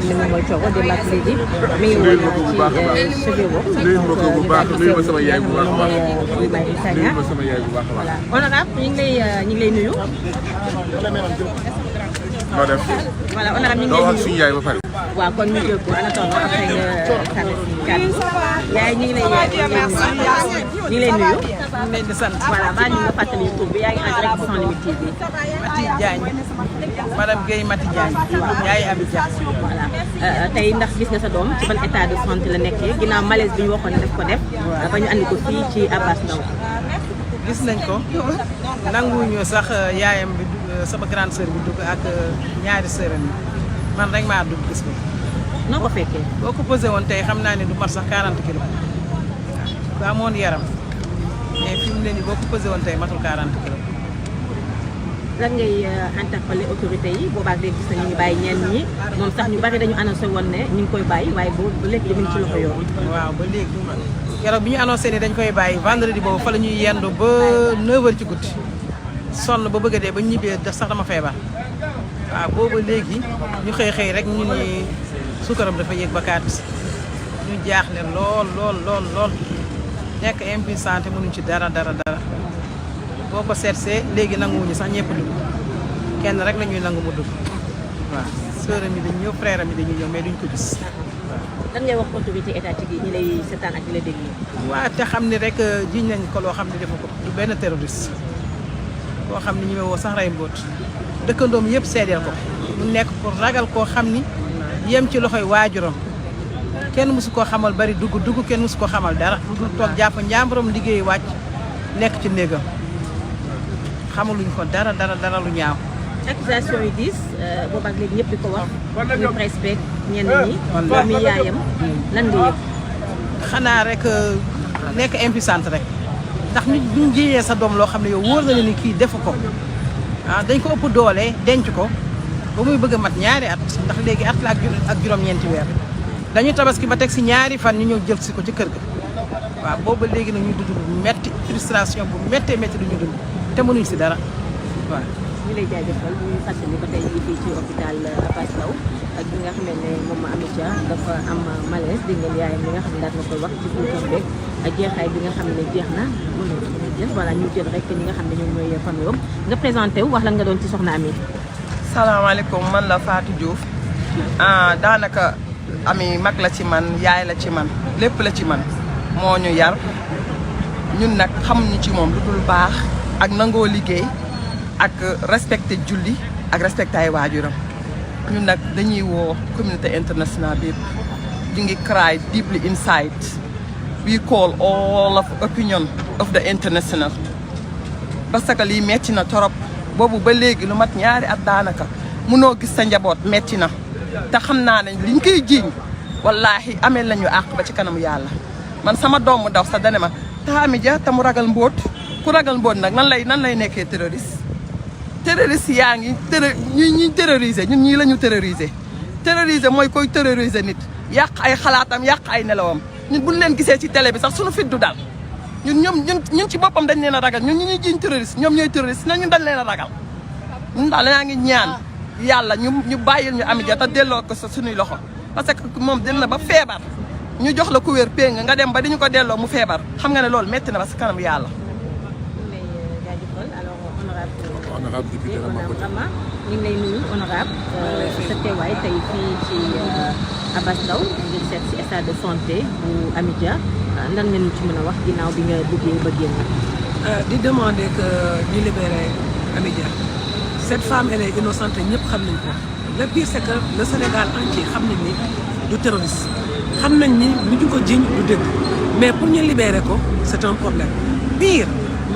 xam ne moom mooy Thioro démb ak léegi mi ngi woon ci cheveux wax donc ñu daal di seetlu li nga xam ne moom mooy Guy Marius Sagna voilà honorable ñu ngi lay nuyu. noo def. voilà honorable ñu ngi lay nuyu doo wax suñu yaay ba pare. waaw kon ñu jël ko en attendant après nga tànn kàddu yaay ñu ngi lay nuyu. ñu leen di sant. voilà maa ngi nga fàttali tur bi yaa ngi en direct Sans Limites TV. Mati Diagne madame Guèye Mati Diagne yaay Abi Dia. voilà tey ndax gis nga sa doom ci ban état de santé la nekkee ginnaaw malaise bi ñu waxoon ne daf ko def. ba ñu andi ko fii ci Abass Ndao. gis nañ ko nanguwuñu sax yaayam bi sama grande sœur bi dugg ak ñaari sœuram yi man rek maa dugg gis ko. noo ko fekkee. boo ko posé woon tey xam naa ne du mat sax 40 kilos bu amoon yaram mais fi mu ne nii boo ko posé woon tey matul 40 kilos. lan ngay interpeller autorités yi boobaag léegi gis nañu ñu bàyyi ñenn ñi moom sax ñu bari dañu annoncé woon ne ñu ngi koy bàyyi waaye ba léegi ñu ngi ci loxo yoon. waaw ba léegi keroog bi ñu annoncé ni dañ koy bàyyi vendredi boobu fa la ñuy yendu ba 9h ci guddi sonn ba bëgg a dee ba ñibbee def sax dama feebar waaw boobu léegi ñu xëy rek ñu ni suukaram dafa yéeg ba kaat ñu jaaxle lool nekk impuissante mënuñ ci dara boo ko seetsee léegi nanguwuñu sax ñëpp dugg kenn rek la ñuy nangu mu dugg waaw sœuram yi dañu ñëw frère am yi dañuy ñëw mais duñ ko gis waaw. lan ngay wax autorité étatique yi ñi lay seetaan ak ñi lay déglu. waaw te xam ni rek jiñ nañ ko loo xam ne defu ko du benn terroriste koo xam ne ñu woo sax rey mboot dëkkandoom yëpp seedeel ko mu nekk pour ragal koo xam ni yem ci loxoy waajuram kenn mësu koo xamal bari dugg kenn mësu koo xamal dara lu dul toog jàpp njàmbaram liggéey wàcc nekk ci néegam xamaluñ ko dara lu ñaaw. accusation yi diis boobaag léegi ñëpp di ko wax muy presse beeg ñenn ñi moom mi yaayam lan nga yëg. xanaa rek nekk impuissante rek ndax nit ñu jiyee sa doom loo xam ne yow wóor na ni kii defu ko dañ ko ëpp doole denc ko ba muy bëgg a mat ñaari at ndax léegi at la ak juróom-ñeenti weer dañu tabaski ba teg si ñaari fan ñu ñëw jël si ko ci kër ga waaw booba léegi nag ñu dund bu metti frustration bu méttee métti du ñu dund te mënuñ si dara waaw. ñu lay jaajëfal ñu fàttali ba tey jii fii ci hôpital Abass Ndao ak bi nga xam ne moom Amy Dia dafa am malaise dégg ngeen yaayam li nga xam ne daal na koy wax ci suufam beeg ak jeexaay bi nga xam ne jeex na voilà ñu jël rek ñi nga xam ne ñoom ñooy famille nga présenté wu wax lan nga doon ci soxna Amy. salaamaaleykum man la Fatou Diouf daanaka Amy mag la ci man yaay la ci man lépp la ci man moo ñu yar ñun nag xamuñu ci moom lu dul baax ak nangoo liggéey ak respecté julli ak respecté ay waajuram ñun nag dañuy woo communauté internationale bi ñu ngi cry deeply inside we call all of opinion of the international parce que lii metti na torop boobu ba léegi lu mat ñaari at daanaka munoo gis sa njaboot metti na te xam naa ne liñ koy jiiñ wallaahi amee lañu àq ba ci kanamu yàlla man sama doomu daw sa dane ma te Amy Dia te mu ragal mbóot ku ragal mbóot nag nan lay nekkee terroriste yaa ngi ñuy terroriser ñun ñii la ñu terroriser mooy koy terroriser nit yàq ay xalaatam yàq ay nelawam ñun buñ leen gisee ci télé bi sax suñu fit du dal ñun ci boppam dañ leen a ragal ñun ñuy jiiñ terroriste ñoom ñooy terroriste na ñun dañ leen a ragal ñun daal yaa ngi ñaan yàlla ñu bàyyil ñu Amy Dia te delloo ko sa suñuy loxo parce que moom dem na ba feebar ñu jox la ku wér péng nga dem ba di ñu ko delloo mu feebar xam nga ne loolu metti na ba si kanam yàlla. honorable député Rama ñu ngi lay nuyu honorable sa teewaay tey fii ci Abass Ndao ngir seet si état de santé bu Amy Dia lan nga ñu ci mën a wax ginnaaw bi nga duggee ba génn. di demander que ñu libérer Amy Dia cette femme elle est innocente ñëpp xam nañ ko le pire c'est que le Sénégal entier xam nañ ni du terroriste xam nañ ni lu ñu ko jiñ du dëgg mais pour ñu libérer ko c'est un problème pire.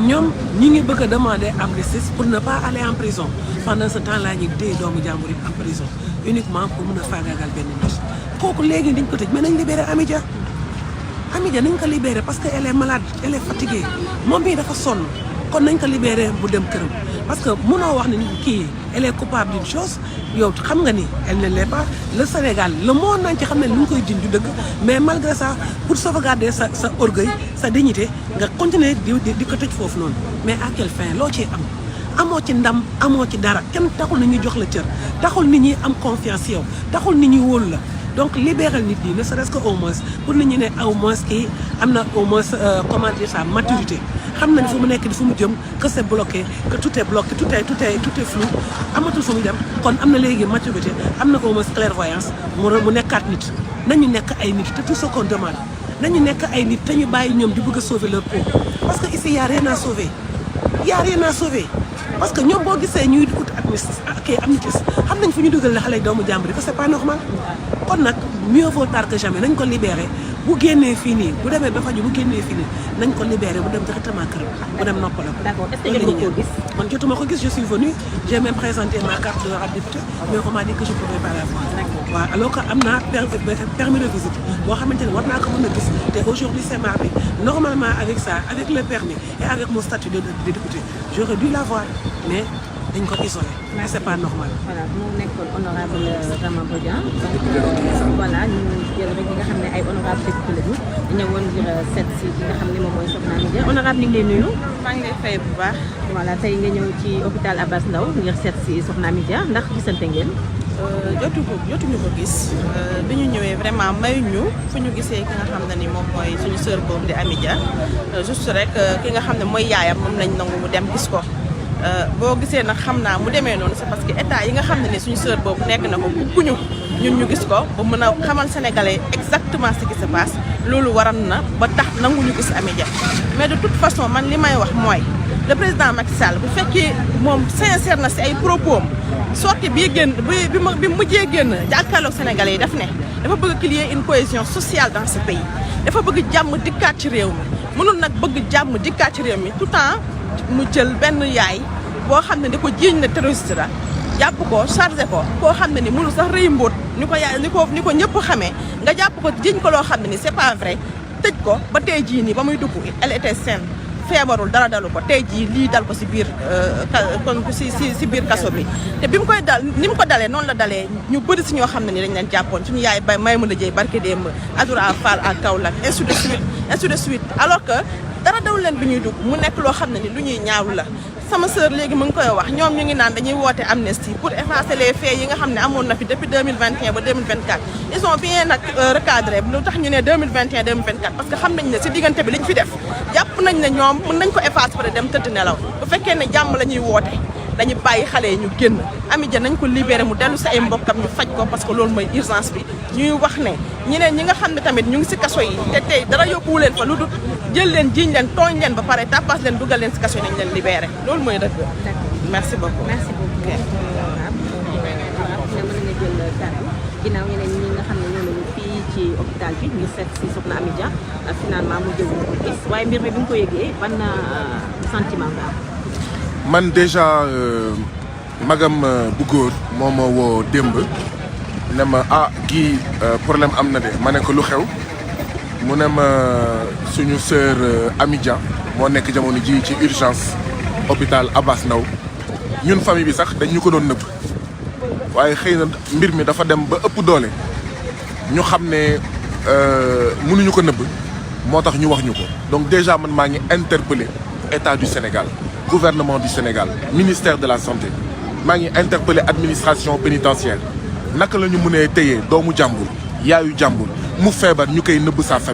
ñoom ñi ngi bëgg a demander amnistie pour ne pas aller en prison pendant ce temps là ñu téye doomu jàmbur yi en prison uniquement pour mën a faagaagal benn nit kooku léegi dañ ko tëj mais nañ libéré Amy Dia nañ ko libéré parce que elle est malade elle est fatiguée moom bii dafa sonn kon nañ ko libéré bu dem këram parce que mënoo wax ne kii elle est coupable d'une chose yow xam nga ni elle ne l'est pas le Sénégal le monde nañ ci xam ne lu ñu koy jiñ du dëgg mais malgré ça pour sauvegarder sa orgueil sa dignité nga continuer di ko tëj foofu noonu mais à quelle fin loo ciy am amoo ci ndam amoo ci dara kenn taxul nit ñi jox la cër taxul nit ñi am confiance yow taxul nit ñi wóolu la donc libéral nit ñi ne serait-ce que au moins pour nit ñi ne au moins kii am na au moins comment dire ça maturité xam na ne fu mu nekk di fu mu jëm que c'est bloqué que tout est bloqué tout est flou amatul fu mu dem kon am na léegi maturité am na au moins clairvoyance mu nekkaat nit nañu nekk ay nit te tout ce qu'on demande nañu nekk ay nit te ñu bàyyi ñoom di bëgg a sauver leur peau parce que ici y a rien à sauver y a rien à sauver parce que ñoom boo gisee ñuy ut amnistie xam nañ fu ñu dugal la xale doomu jàmbur yi que c'est pas normal kon nag mieux vaut tard que jamais nañ ko libéré bu génnee fii nii bu demee ba faju bu génnee fii nii nañ ko libéré bu dem directement këram bu dem noppala ko. D'accord, est-ce que jot nga koo gis. man jotuma ko gis je suis venue j'ai même présenté ma carte de député mais on m'a dit que je pouvais pas la voir. waaw alors que am naa permis de visite boo xamante ne war naa ko mën a gis te aujourd'hui c'est mardi normalement avec ça avec le permis et avec mon statut de député j'aurais dû l'avoir mais dañ ko isolé mais c'est pas normal. voilà mu nekkoon honorable Rama Bodian donc voilà ñu jël rek ñi nga xam ne ay honorable député lañu ñëwoon ngir seet si ki nga xam ne moom mooy Sokhna Amy Dia honorable ñu ngi lay nuyu. maa ngi lay fay bu baax. voilà tey nga ñëw ci hôpital Abass Ndao ngir seet si Sokhna Amy Dia ndax gisante ngeen. jotuñu ko gis bi ñu ñëwee vraiment mayuñu fu ñu gisee ki nga xam ne ni moom mooy suñu sœur boobu di Amy Dia juste rek ki nga xam ne mooy yaayam moom lañ nangu mu dem gis ko. boo gisee nag xam naa mu demee noonu c'est parce que état yi nga xam ne ni suñu sœur boobu nekk na ko bugguñu ñun ñu gis ko ba mën a xamal sénégalais exactement ce qui se passe loolu waral na ba tax nanguñu gis Amy Dia mais de toute façon man li may wax mooy le président Macky Sall bu fekkee moom sincère na si ay propos am sorti bii génn bi mujjee génn jàkkaarloog sénégalais yi daf ne dafa bëgg qu'il y ait une cohésion sociale dans ce pays dafa bëgg jàmm dikkaat ci réew mi mënul nag bëgg jàmm dikkaat ci réew mi tout temps mu jël benn yaay boo xam ne di ko jiiñ ne terroriste la jàpp ko chargé ko koo xam ne ni mënul sax rëy mbóot ni ko yaay ni ko ñëpp xamee nga jàpp ko jiiñ ko loo xam ne ni c'est pas vrai tëj ko ba tey jii nii ba muy dugg elle était saine feebarul dara dalu ko tey jii lii dal ko si biir si biir kaso bi te bi mu koy dal ni mu ko dalee noonu la dalee ñu bëri si ñoo xam ne ni dañ leen jàppoon suñu yaay bay may mën a jëy barke démb Adoura Fall ak Kaolack ainsi de suite alors que dara dawul leen bi ñuy dugg mu nekk loo xam ne ni lu ñuy ñaawlu la sama sœur léegi mu ngi koy wax ñoom ñu ngi naan dañuy woote amnistie pour effacer les faits yi nga xam ne amoon na fi depuis 2021 ba 2024 ils ont bien nag recadré lu tax ñu ne 2021 2024 parce que xam nañ ne si diggante bi liñ fi def jàpp nañ ne ñoom mën nañ ko effacer pare dem tëdd nelaw bu fekkee ne jàmm la ñuy woote dañu bàyyi xale yi ñu génn Amy Dia nañ ko libéré mu dellu si ay mbokkam ñu faj ko parce que loolu mooy urgence bi ñuy wax ne ñeneen ñi nga xam ne tamit ñu ngi si kaso yi te tey dara yóbbuwu leen fa lu dul jël leen jiiñ leen tooñ leen ba pare tapas leen dugal leen si kaso yi nañ leen libéré loolu mooy dëgg. merci beaucoup. merci beaucoup. nga mën nga jël kàddu ginnaaw ñeneen ñi nga xam ne ñoo nañu fii ci hôpital bi ngir seet si Sokhna Amy Dia finalement mu jël ko gis waaye mbir mi bi nga ko yëgee ban sentiment nga am. man déjà magam bu góor moo ma woo démb ne ma kii problème am na de ma ne ko lu xew mu ne ma suñu sœur Amy Dia moo nekk jamono ji ci urgence hôpital Abass Ndao ñun famille bi sax dañ ñu ko doon nëbb waaye xëy na mbir mi dafa dem ba ëpp doole ñu xam ne mënuñu ko nëbb moo tax ñu wax ñu ko donc déjà man maa ngi interpellé état du Sénégal gouvernement du Sénégal ministère de la santé maa ngi interpellé administration pénitentiaire naka la ñu mënee téye doomu jàmbur yaayu jàmbur mu feebar ñu koy nëbb sa famille